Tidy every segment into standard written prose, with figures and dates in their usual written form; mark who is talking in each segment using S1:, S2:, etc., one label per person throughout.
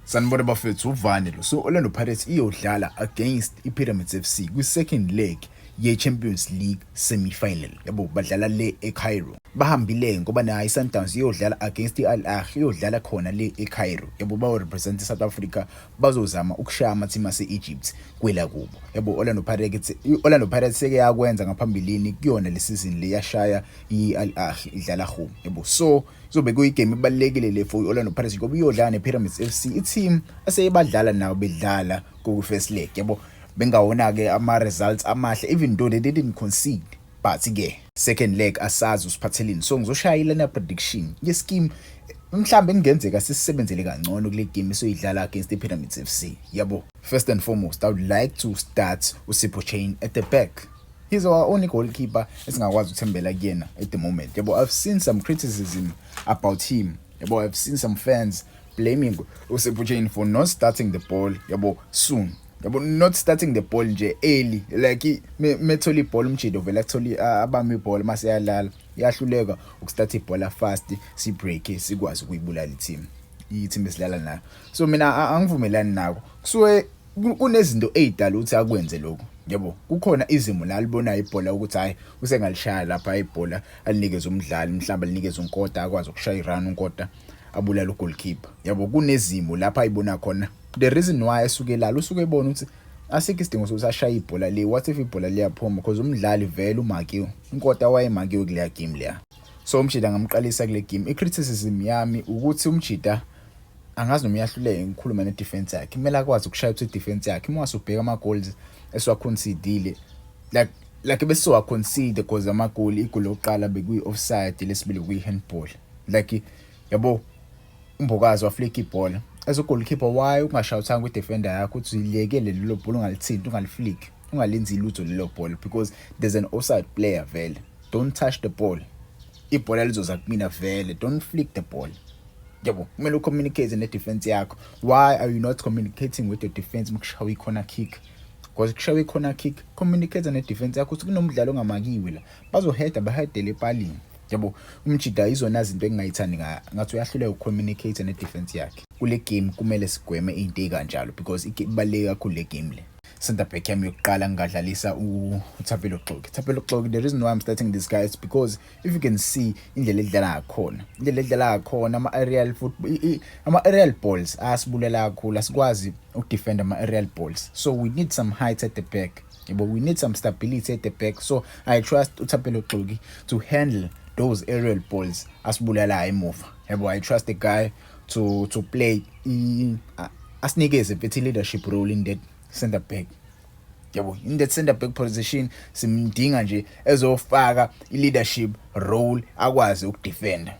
S1: Sanibona bafethu, uvane lo. So Orlando Pirates iyodlala against iPyramids FC kwi-second leg ye-Champions League semi-final. Yabo, badlala le eCairo. Bahambile ngoba nayo iSundowns iyodlala against i-Al Ahly, iyodlala khona le eCairo. Yabo, bayo-represent i-South Africa, bazozama ukushaya ama-team ase-Egypt kwelakubo. Yabo, Orlando Pirates seke yakwenza ngaphambilini kuyona le season le, yashaya i-Al Ahly idlala home. Yabo, so izobe kuyigame ebalulekile le for i-Orlando Pirates ngoba iyodlala ne-Pyramids FC, i-team aseyibadlala nayo bedlala ku-first leg. Yabo, bengawona-ke ama-results amahle even though they didn't concede, but-ke second leg asazi usiphatheleni. So ngizoshaya ilana prediction ye-scheme mhlambe kungenzeka sisebenzele kangcono kule game esoyidlala against i-Pyramids FC. Yabo, first and foremost, I would like to start uSipho Chaine at the back. He's our only goalkeeper esingakwazi ukuthembela kuyena at the moment. Yabo, I've seen some criticism about him. Yabo, I've seen some fans blaming uSipho Chaine for not starting the ball, yabo, soon. Yabo, not starting the ball nje early, like methola ibhola umjido vele athola, abambe ibhola mase yalala, iyahluleka ukustart ibhola fast, si break, sikwazi ukuyibulala i-team esidlala nayo. So mina angivumelani nako. Kusuke kunezinto ezidala ukuthi akwenze lokho. Yabo, kukhona izimo la libonayo ibhola ukuthi hayi, usengalishaya lapha ibhola, alinikeze umdlali, mhlawumbe alinikeze uNkota, akwazi ukushaya irun uNkota, abulala ugoalkeeper. Yabo, kunezimo lapha ayibona khona. The reason why esuke lala, usuke ebona ukuthi asikho isidingo sokuthi ashaye ibhola le. What if ibhola liyaphuma? Because umdlali vele umakiwe, uNkota wayemakiwe kuleya game leya. So umjida ngamqalisa kule game. I-criticism yami ukuthi umjida angazi noma uyahluleka ngikhuluma ne-defense yakhe. Kumele akwazi ukushaya ukuthi i-defense yakhe, uma usubheka ama-goals esiwaconcedile, like besiwaconcede because amagoli, igoli lokuqala bekuyi-offside, lesibili kuyi-handball. Like, yabo, uMbokazi waflika ibhola. As a goalkeeper, why ungashawuthanga kwi-defender yakho ukuthi liyekele lelo bhola, ungalithinti, ungalifliki, ungalenzi lutho lelo bhola, because there's an offside player vele? Don't touch the ball, ibhola lizoza kumina vele. Don't flick the ball. Yabo, kumele ucommunicate ne-defense yakho. Why are you not communicating with your defense makushawa i-corner kick? Because kushawa i-corner kick, communicate ne-defense yakho ukuthi kunomdlalo ongamakiwe la, bazoheda, bahedele epalini. Yabo, umjida izona zinto engingayithandi, ngathi uyahluleka ukucommunicate ne-defense yakhe. Kule game kumele sigweme into ey'kanjalo because ibaluleke kakhulu le game le. Center back yami yokuqala ngingadlalisa uThapelo Xoki. Thapelo Xoki, the reason why I'm starting this guy is because if you can see indlela edlala ngakhona, indlela edlala ngakhona, ama-aerial football, ama-aerial balls ayasibulela kakhulu. Asikwazi ukudefend ama-aerial balls, so we need some height at the back. Yabo, we need some stability at the back. So I trust uThapelo Xoki to handle those aerial balls asibulalayo emuva. Yabo, I trust the guy to play, asinikeze mfethu leadership role in that center back. Yabo, in that center back position simdinga nje ezofaka i-leadership role, akwazi ukudefenda,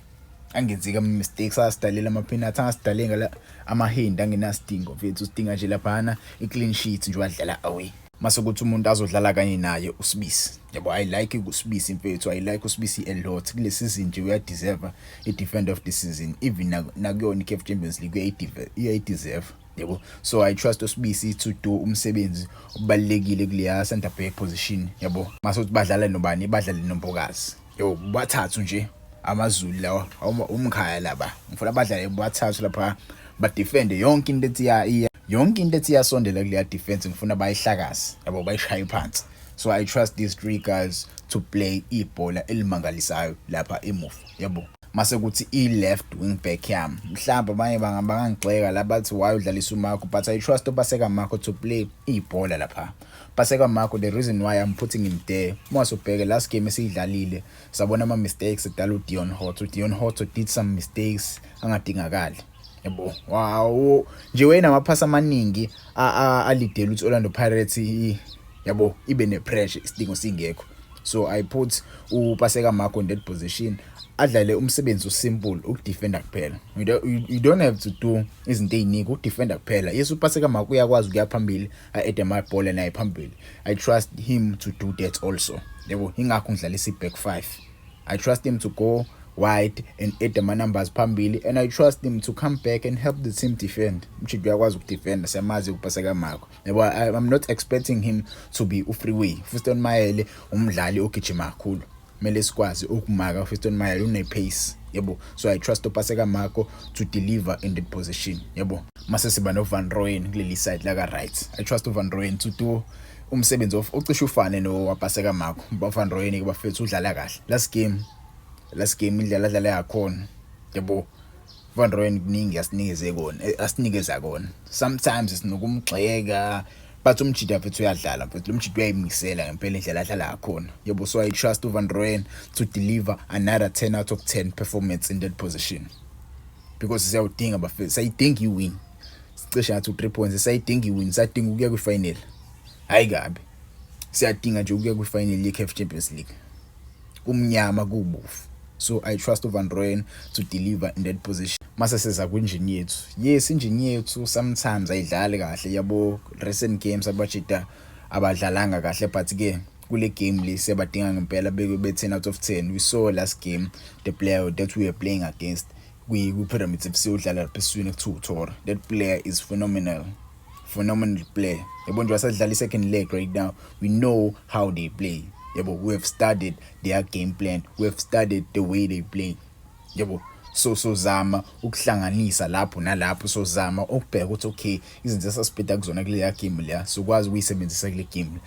S1: angenzeki ama-mistakes asidalela ama-penalty, angasidale ngala amahindi angenasidingo. Mfethu, sidinga nje laphana i-clean sheet nje, wadlala away. Mase kuthi umuntu azodlala kanye naye uSibisi. Yabo, I like uSibisi mfethu, I like uSibisi a lot. Kule season nje uyadeserve i-defender of the season, even nakuyona i-CAF Champions League uyayideserve. Yabo, so I trust uSibisi to do umsebenzi obalulekile kuleya center back position. Yabo, mase uthi badlala nobani? Badlale noMbokazi. Yo, bathathu nje amaZulu lawa, umkhaya laba. Ngifuna badlale bathathu lapha, badefende yonke into ethi ya, yonke into ethi iyasondela kuleya defense, ngifuna bayihlakaze. Yabo, bayishaye phansi. So I trust these three guys to play ibhola elimangalisayo lapha emuva. Yabo, mase kuthi i-left wing back yami, mhlawumbe abanye bangangigxeka la bathi why udlalisa uMarco, but I trust uPaseka Mako to play ibhola lapha. Paseka Mako, the reason why I'm putting him there, uma ubheke last game esiyidlalile, sabona ama mistakes edala uDeon Hotto. uDeon Hotto did some mistakes angadingakali. Yabo, wow nje wena, amaphasi amaningi alidela ukuthi Orlando Pirates, yabo, ibe nepressure isidingo singekho. So I put uPaseka Mako in that position, adlale umsebenzi usimple, ukudefenda kuphela. You don't have to do izinto eziningi, ukudefenda kuphela. Yes, uPaseka Mako uyakwazi ukuya phambili, a-add amabhola naye phambili. I trust him to do that also. Yabo, ingakho ngidlalisa i-back five. I trust him to go wide and add ama numbers phambili, and I trust him to come back and help the team defend. Umjida uyakwazi ukudefenda, siyamazi uPaseka Mako. Yabo, I'm not expecting him to be ufreeway. Fiston Mayele umdlali ogijima kakhulu, kumele sikwazi ukumaka uFiston Mayele, une pace. Yabo, so I trust uPaseka Mako to deliver in that position. Yabo, Mase siba no Van Rooyen kuleli side la ka right. I trust uVan Rooyen to do umsebenzi of ocishe ufane nowaPaseka Mako. Van Rooyen ke bafethu udlala kahle. Last game indlela adlala yakhona, yabo, Van Rooyen kuningi asinikeze kona, asinikeza kona. Sometimes sinokumgxeka, but umjida mfethu uyadlala mfethu, lo mjida uyayimisela ngempela indlela adlala ngakhona, yabo. So I trust uVan Rooyen to deliver another 10 out of 10 performance in that position because siyawudinga bafethu, sayidinga i-win. Sicishe ngathi u-3 points, sayidinga i-win, sadinga ukuya kwi-final. Hayi kabi, siyadinga nje ukuya kwi-final ye-CAF Champions League, kumnyama kubovu. So I trust uVan Rooyen to deliver in that position. Mase seza kwinjini yethu. Yes, injini yethu sometimes ayidlali kahle, yabo. Recent games abajida abadlalanga kahle, but ke kule game le siyabadinga ngempela beke be 10 out of 10. We saw last game the player that we were playing against kwi-Pyramids FC udlala lapha esiswini kuthiwa uThora. That player is phenomenal, phenomenal player, yabo. Nje wasadlala i-second leg right now, we know how they play, yabo. We have studied their game plan, we have studied the way they play, yabo. So sozama ukuhlanganisa lapho nalapho, sozama ukubheka ukuthi okay, izinto esasibheda kuzona kuleya game leya sokwazi ukuyisebenzisa kule game.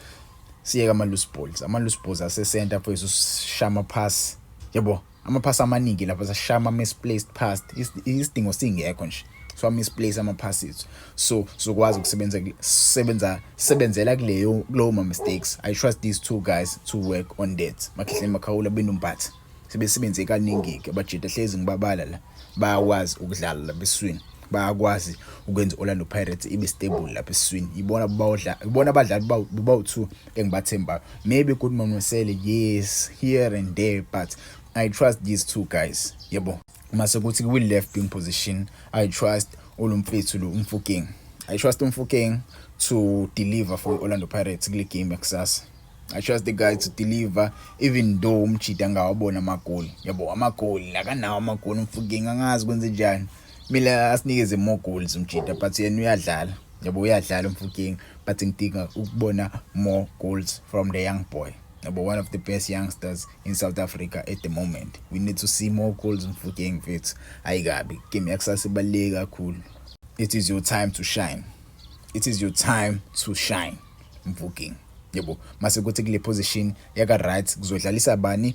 S1: Siyeka ama loose balls, ama loose balls ase center mfethu, sishaya ama pass, yabo, ama-pass amaningi lapha sashaya ama-misplaced pass, isidingo singekho nje, so misplace ama-passes ethu. So sokwazi ukusebenza sebenza sebenzela kuleyo kulowo ma-mistakes. I trust these two guys to work on that. Makhehleni Makhawula benoMbatha sebesebenze kaningi-ke abajita, hlezi ngibabala la, bayakwazi ukudlala lapha esiswini, bayakwazi ukwenza Orlando Pirates ibe stable lapha esiswini. Ibona bawodla, ibona abadlali bawu-two engibathembayo. Maybe Goodman Mosele, yes, here and there, but I trust these two guys, yebo. Mase kuthi kwi left wing position, I trust olumfethu lo uMofokeng. I trust uMofokeng to deliver for Orlando Pirates kule game yakusasa. I trust the guy to deliver even though umjida angawabona amagoli, yabo, amagoli akanawo amagoli uMofokeng, angazi kwenze njani, mina asinikeze more goals umjida, but yena uyadlala, yabo, uyadlala uMofokeng, but ngidinga ukubona more goals from the young boy, yabo, one of the best youngsters in South Africa at the moment. We need to see more goals, Mofokeng mfethu. Ayikabi game yakusasa ibaluleke kakhulu. It is your time to shine, it is your time to shine, Mofokeng, yebo. Mase kuthi kule position yaka right kuzodlalisa bani?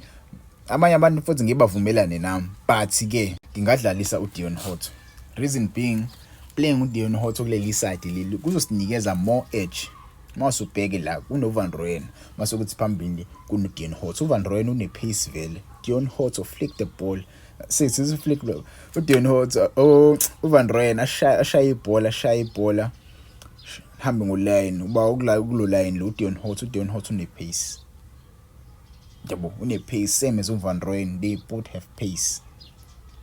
S1: Abanye abantu futhi ngibavumelane nami, but ke ngingadlalisa uDeon Hotto. Reason being, playing uDeon Hotto kuleli side leli kuzosinikeza more edge. Mawusubheke la kuno Van Rooyen, mase kuthi phambili kuno Deon Hotto. uVan Rooyen une pace vele. Deon Hotto flick the ball, sithi flick lo uDeon Hotto, oh, uVan Rooyen ashaya ibhola, ashaya ibhola hambe ngoline uba ukula kulo line lo uDeon Hotto. uDeon Hotto une pace, yabo, une pace same as uVan Rooyen. They both have pace,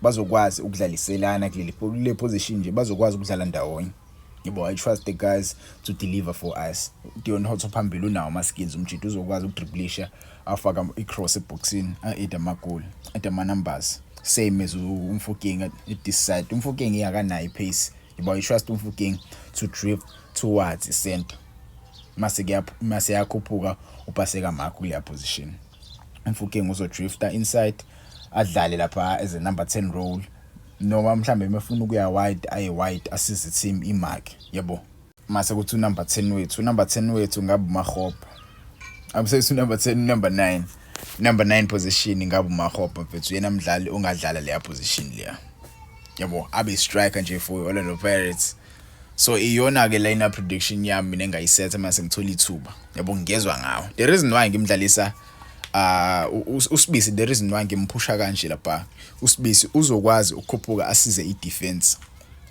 S1: bazokwazi ukudlaliselana kuleli kule position nje, bazokwazi ukudlala ndawonye, yabo. I trust the guys to deliver for us. Deon Hotto phambili unawo ama skills umjito, uzokwazi ukudribblisha, afaka i-cross eboxini, a-add amagoli, add ama numbers, same as uMofokeng at this side. UMofokeng akanayo i-pace, yabo. I trust uMofokeng to drift towards i-center, mase yakhuphuka uPaseka Mako kuleya position. UMofokeng uzodrifta inside, adlale lapha as a number 10 role, noma mhlambe mefuna ukuya wide, aye wide, asize team imark, yabo. Mase kuthi unumber 10 wethu, unumber 10 wethu ngabe uMakgopa, abusethi number 10, number 9, number 9 position ngabe uMakgopa mfethu, yena mdlali ongadlala leya position leya, yabo, abe striker nje for Orlando Pirates. So iyona ke line prediction yami mina engayisetha mase ngithola ithuba, yabo, ngiyezwa ngawo. The reason why ngimdlalisa uSibisi, the reason why ngimphusha kanje lapha uSibisi, uzokwazi ukukhuphuka asize i-defense,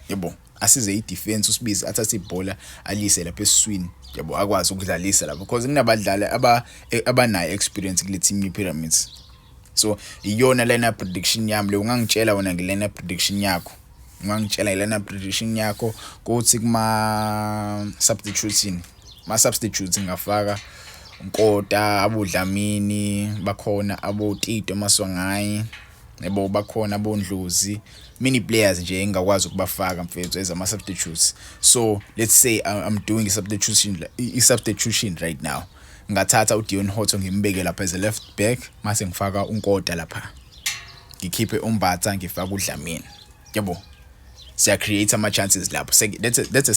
S1: yabo, asize i-defense uSibisi, athathe ibhola alise lapha esiswini, yabo, akwazi ukudlalisa lapho because kunabadlali aba abanayo experience kule team ye-Pyramids. So iyona line prediction yami le. Ungangitshela wena nge-line prediction yakho, ungangitshela nge-line prediction yakho. Kuthi kuma substituting, ma substitutes ngafaka uNkota, aboDlamini bakhona, aboTito Maswanganyi, yabo, bakhona aboNdlozi, many players nje engakwazi ukubafaka mfethu as ama substitutes. So let's say I'm doing a substitution right now, ngathatha uDeon Hotto ngimbeke lapha as a left back, mase ngifaka uNkota lapha, ngikhiphe uMbatha, ngifaka uDlamini, yabo. Siya create ama chances lapho. That's a